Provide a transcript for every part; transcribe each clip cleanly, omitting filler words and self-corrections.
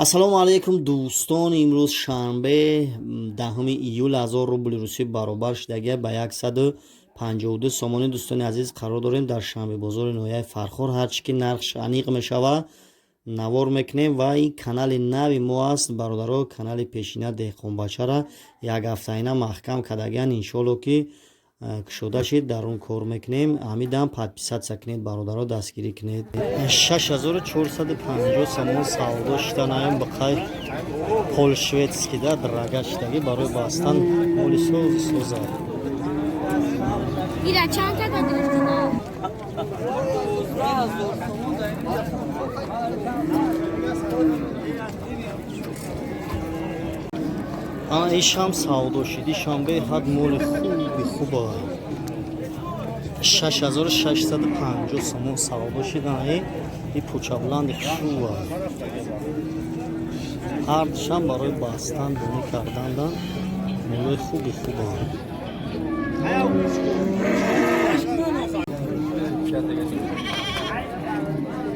Ассалому алайкум, дӯстон. Имрӯз шанбе, 10 июл, 1000 рубли русӣ баробар шудагия ба 152 сомонӣ. Дӯстони азиз, қарор дорем дар шанбебозори ноҳияи Фархор. Ҳарчи ки нархш аниқ мешава, навор мекунем. Ва ин канали нави мо аст, бародаро. Канали пешина Деҳқонбачара як ҳафтаина маҳкам кардагиян. Иншоалло, ки кушода шид, дар он кор мекунем. Ҳамидам подписаться кунед, бародаро, дастгирӣ кунед. 6450 сомон савдо шиданаем. Бақай полшведский да драга шидагӣ барои бастан, моли сози соза. Ира чанд та гирифтина? Ана ишам савдо шид. Ишам беҳад моли хуби хуба. 6650 сомон савдо шид. Ана и пӯчабланди хушрӯа. Ҳардушам барои бастан, донӣ кардандан молои хуби хуба.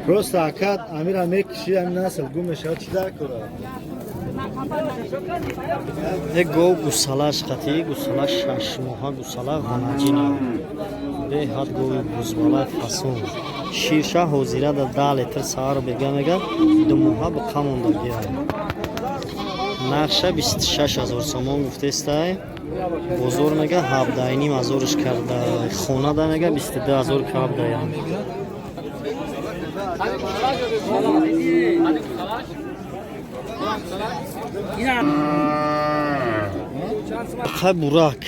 Просто акат амира мекиши, ами насл гум мешавад, чӣ дар кора? Як гов, гусалаш қатӣ, гусала 6 моҳа, гусала ғанаҷина, беҳад гови бузбалай фасон. Ширша ҳозира да 10 литр саҳар бега мега, 2 моҳа биқа мондагия. Нархша 26 000 сомон гуфтестай. Бозор мега ҳабдаҳним ҳазорш карда, хонада мега 22 000 кабдаям. Қай бурак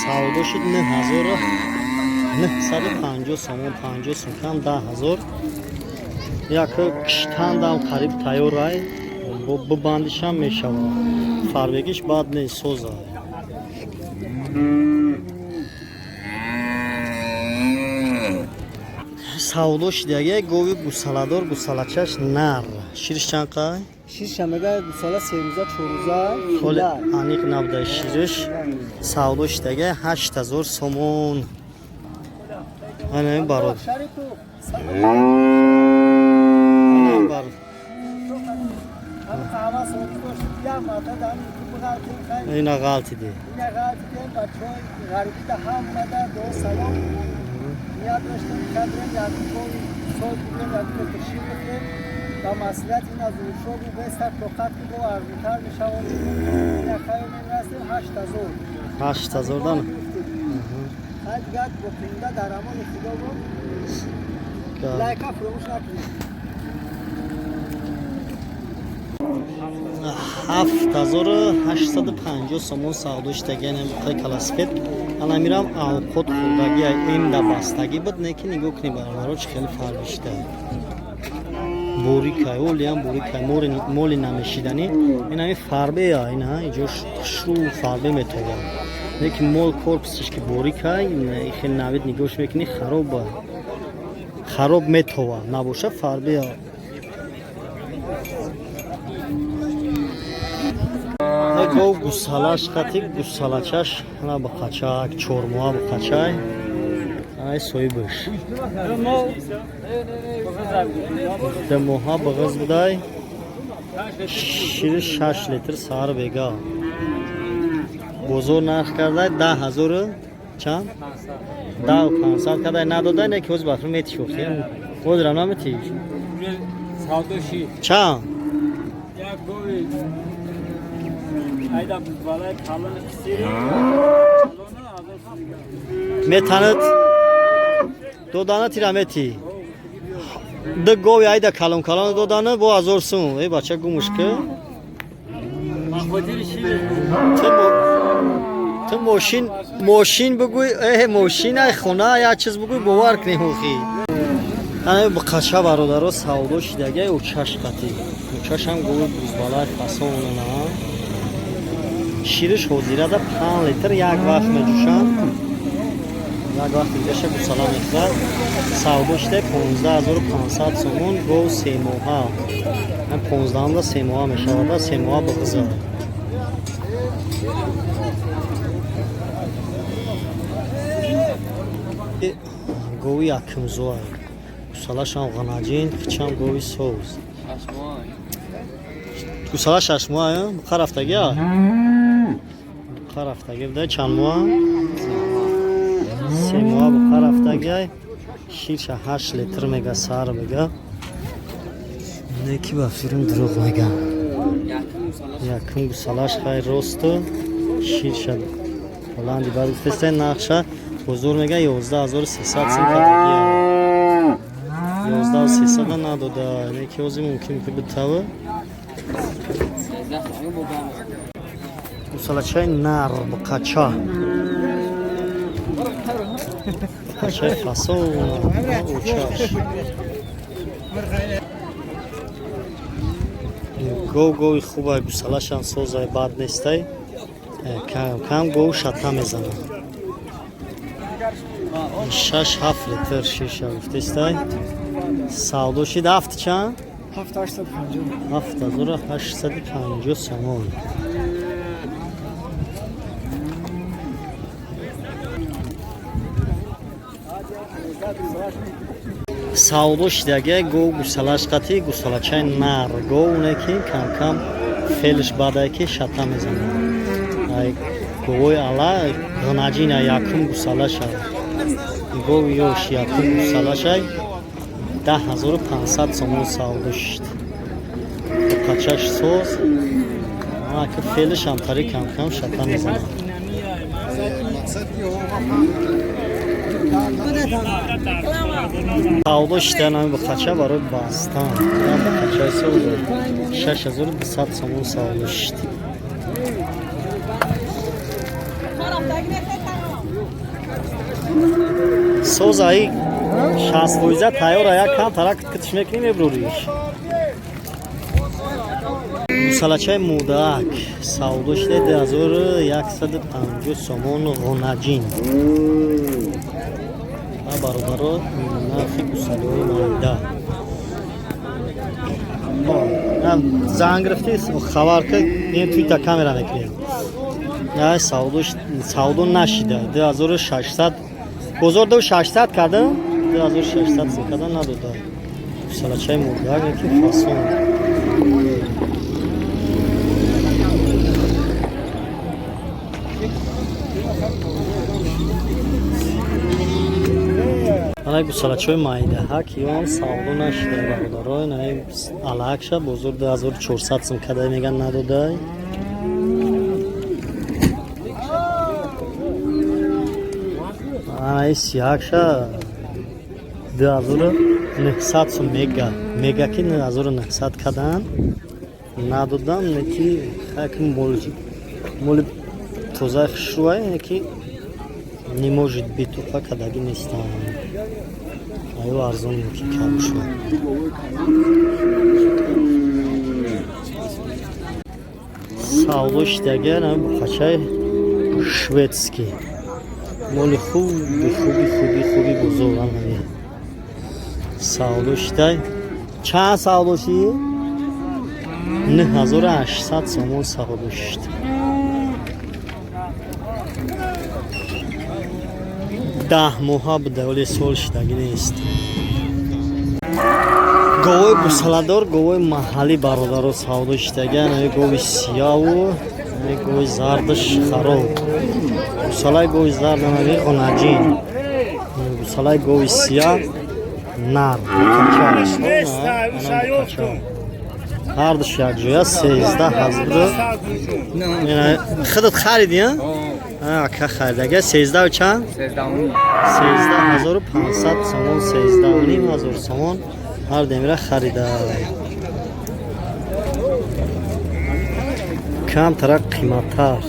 савдо шуд 9950 сомон, 50 сум кам, 10 000. Як киштандам қариб тайёрай, бо бибандишам мешавад. Фарбегиш баъд не, созай. Савдо шидаги гови гусаладор, гусалачаш нар. Шириш чанд қай? Ширша мега гусала 3 рӯза, 4 рӯза. Ҳоли аниқ набуда шириш. Савдо шидаги 8000 сомон. Ана ин барод. Ана ин барод. Ина ғалтиди. Ният доштем, кадрем як гови соз бигирем, як литр шир бихӯрем. Ба масъулият ин аз уршобу бестар тоқат ки бо арзонтар мешавад. Ина хаёмем, растем 8000. 8000 дан. Хай, дигар боқимонда дар амони Худо бо. Лайка фуромӯш накунед. 7850 сомон савдо шидагиан қай каласпет. Ана мирам авқот хӯрдагия, эмда бастагӣ буд. Не ки нигоҳ кунед, бародаро, чӣ хеле фарбишта, борикай, олиам борикай, моли намешиданӣ. Инами фарбея, ина иҷо хушрӯ фарбе метобад. Не ки мол корпусаш ки борикай, хеле навид нигоҳш мекунӣ, хароба, хароб метова набоша, фарбея. Гов гусалаш қати гусалачаш ана бақачак, 4 моҳа бақачай. Ай соҳибаш 2 моҳа бағиз будай. Шири 6 литр саҳар бега. Бозор нарх кардай 10 ҳазору чанд, 10 500 кардай, надодай. Не ки ҳоз бафр метишохи, ҳозирам наметиш. Чанд? Як гови айда бузбалай калон кисири. Метанад додана тирамети ду гови айда калон калон додана бо 1000 сум. Эй бача, гумуш ки. Махотири шири. Ту мошин, мошин бугӯй, э мошин, ай хона, як чиз бугӯй, бовар кунӣ ҳуқи. Ана бақача, бародаро, савдо шидагиай учаш қатӣ. Учашам гови бузбалай фасонана. Шириш ҳозирада 5 литр, як вақт меҷӯшанд, як вақт дигаша гусала мехӯрад. Савдо шидай 15 500 сомон. Гов 3 моҳа, 15-анда 3 моҳа мешавада, 3 моҳа бағиза. Гови якумзоа, гусалашам ғанаҷин, хичам гови соз. Гусала 6 моҳ, буқа рафтагӣ? Буқа рафтагӣ буда чанд моҳ? 3 моҳ буқа рафтагӣ. Ширша 8 литр мега сар мега. Неки ба фирм дурӯғ мега. Якум гусалаш хай росту ширша баланди бад гуфтестай нақша бозор мега 11300 сум кардагия. 11300 надода. Неки ҳозир мумкин ки битава. Гусалачаи нар буқача. Буқачаи фасон очаш. Гов гови хубай гусалашам созай бад нестай. Кам кам гов шата мезанад. 6-7 литр шиша гуфтестай. Савдо шид ҳафт чанд? 7850. 7850 сомон. Савдо шидаги гов гусалаш қатӣ гусалачаи нар гов не ки кам кам фелш бадай ки шата мезанад. Ай говои ала ғнаҷина якум гусалаша. Гови ёш якум гусалашай 10500 сомон савдо шид. Қачаш соз ака фелш ҳамтари кам кам шата мезанад. Савдо шидан ҳами буқача барои бастан. Буқачаи соз 6200 сомон савдо шид. Соз аи 60% тайёра як кам тарак китш мекунӣ мебруриш. Гусалачаи мудаак савдо шида 2150 сомон ғунаҷин. Ва бародаро нархи гусалиҳои майда. Занг гирифтӣ хабар ки ин туйта камера мекунем. Ай савдо нашида 2600 бозор 2600 карда 2600 сум карда надода. Гусалачаи мурдаак ки фасон. Ана гусалачаи майдаҳак ёам савдо нашида бародаро. Ина алакша бозор 2400 сум карда меган надодай. Ана сиҳакша 2900 сум мега. Мега ки 2900 кадан надодам, неки хаки моли тозаи хушрӯай, неки не может быть туқа кадаги нестам. Аю арзон ки кам шуд. Савдо шидаги ана буқачаи шведский. Моли хуби хуби хуби хуби бозор ана. Савдо шидай. Чанд савдо шид? 9800 сомон савдо шид. 10 моҳа буда, вале сол шидаги нест. Говои гусаладор, говои маҳаллӣ бародаро савдо шидаги, ана гови сияву, ана гови зардаш хароб. Гусалаи гови зард ана ғунаҷин. Гусалаи гови сия нар. Ҳардуш якҷоя 13000. Худат хариди, а? Ака харида. 13 чанд? 13500 сомон, 13500 сомон ҳар демира харида. Камтара қиматтар.